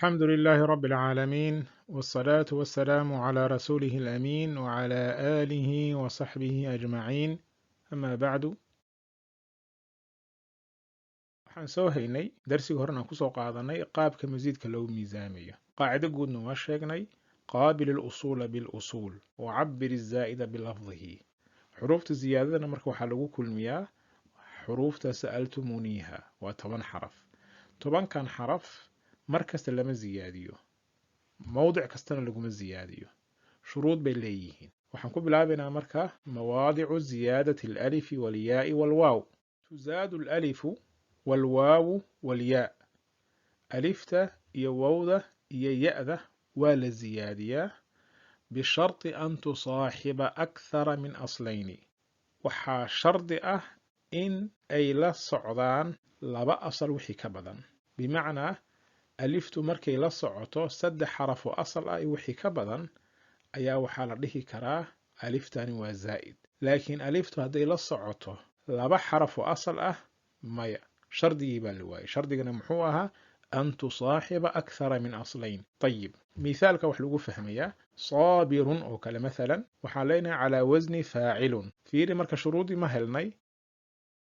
الحمد لله رب العالمين، والصلاة والسلام على رسوله الأمين وعلى آله وصحبه أجمعين، أما بعد. Waxaan soo haynay darsiga horena kusoo qaadanay qaabka masiidka loogu miisaamayo. Qaacido guudna waa sheegnay: qaabil ilusuula bilusuul wacabir izaa'ida bilafdihi. Xuruufta ziyaadadana marka waxaa lagu kulmiyaa xuruufta sa'altumuniiha, waa 10 xaraf. 10-kan xaraf mar kasta lama ziyaadiyo, mowdic kastana laguma ziyaadiyo, shuruud bay leeyihiin. Waxaan ku bilaabaynaa marka mawaadicu ziyaadati alalifi walyaai walwaaw. Tuzaadu alalifu walwaawu walyaa, alifta iyo wowda iyo ya-da waa la ziyaadiyaa bisharti an tusaaxiba akthara min aslayni. Waxaa shardi ah in ay la socdaan laba asal wixii ka badan. Bimacnaa, aliftu markay la socoto saddex xaraf oo asal ah iyo wixii ka badan ayaa waxaa la dhihi karaa aliftani waa zaa'id. Laakiin aliftu hadday la socoto laba xaraf oo asal ah, maya, shardigii baa la waayay. Shardigana muxuu ahaa? An tusaaxiba akthara min aslayn. Ayib, mithaalka wax lagu fahmayaa saabirun oo kale mathalan, waxaan leenahay calaa wasni faacilun. Fiiri, marka shuruudii ma helnay?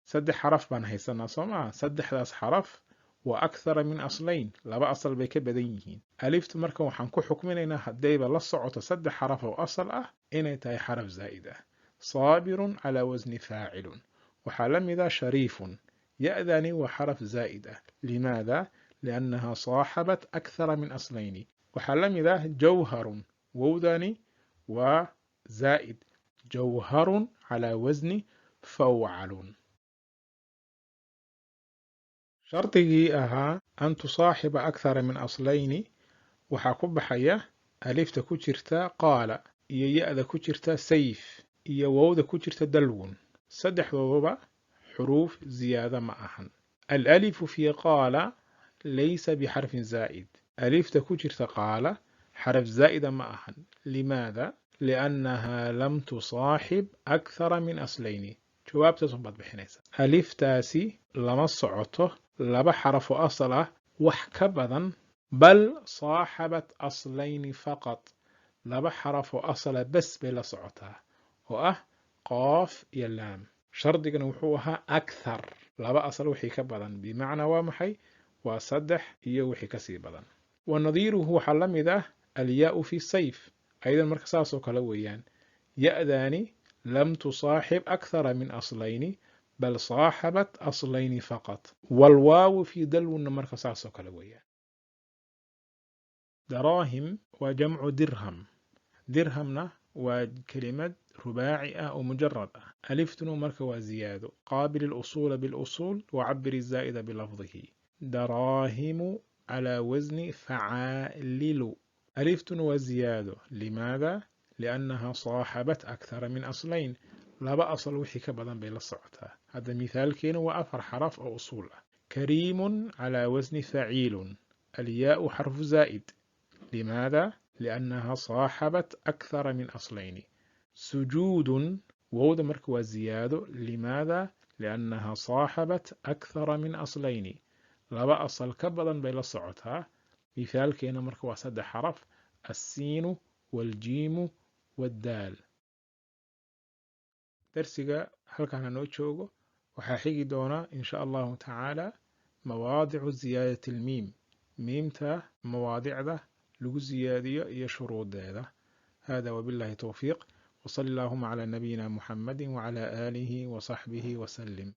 Saddex xaraf baan haysanaa, soo maa? Saddexdaas xaraf waa akthara min aslayn, laba asal bay ka badan yihiin. Aliftu marka waxaan ku xukminaynaa haddayba la socoto saddex xaraf oo asal ah inay tahay xaraf zaa'id ah. Saabirun calaa wasni faacilun. Waxaa la mida shariifun, ya-dani waa xaraf zaa'id ah. Limaada? Liannaha saaxabat akthara min aslayni. Waxaa la mid ah jawharun, wowdani waa zaa'id, jawharun calaa wasni fawcalun. Shardigii ahaa an tusaaxiba akthara min aslayni waxaa ku baxaya alifta ku jirta qaala iyo ya-da ku jirta sayf iyo wowda ku jirta dalwun. Saddexdooduba xuruuf ziyaada ma ahan. Alalifu fi qaala laysa bixarfin zaa'id. Alifta ku jirta qaala xaraf zaa'ida ma ahan. Limaada? Liannaha lam tusaaxib akthara min aslayni. Jawaabtaas unbaad bixinaysa: aliftaasi lama socoto laba xaraf oo asal ah wax ka badan, bal saaxabat aslayni faqat, laba xaraf oo asala bes bay la socotaa oo ah qoof iyo laam. Shardigana wuxuu ahaa akthar, laba asal wixii ka badan. Bimacnaa waa maxay? Waa saddex iyo wixii kasii badan. Wa nadiiruhu, waxaa la mid ah alyaau fi sayf aydan. Marka saas oo kale weeyaan, ya-daani lam tusaaxib akthara min aslayni, bal saaxabat aslayni faqat. Walwaawu fi dalwunna marka saas oo kale weeyaan. Daraahim waa jamcu dirham, dirhamna waa kelimad rubaaci ah oo mujarad ah. Aliftunu marka waa ziyaado. Qaabil ilusuula bilusuul wacabir izaa'ida bilafdihi. Daraahimu calaa wasni facaalilu. Aliftuna waa ziyaado. Limaada? Liannaha saaxabat akthara min aslayn, laba asal wixii ka badan bay la socotaa. Hadda mithaalkeena waa afar xaraf oo usuul ah. Kariimun calaa wasni faciilun, alyaau xarfu zaa'id. Limaada? Liannaha saaxabat akthara min aslayni. Sujuudun, wowda marka waa ziyaado. Limaada? Liannaha saaxabat akthara min aslayni, laba asal ka badan bay la socotaa. Mithaalkeena marka waa saddex xaraf, assiinu waaljiimu waaddaal. Darsiga halkaan hanoo joogo. Waxaa xigi doona in sha Allahu tacaala mawaadicu ziyaadati almiim, miimta mawaadicda lagu ziyaadiyo iyo shuruudeeda. Hada wabillahi towfiiq, wsali allahuma calى nabiyina muxamadi wclى aalihi wصaxbihi wslim.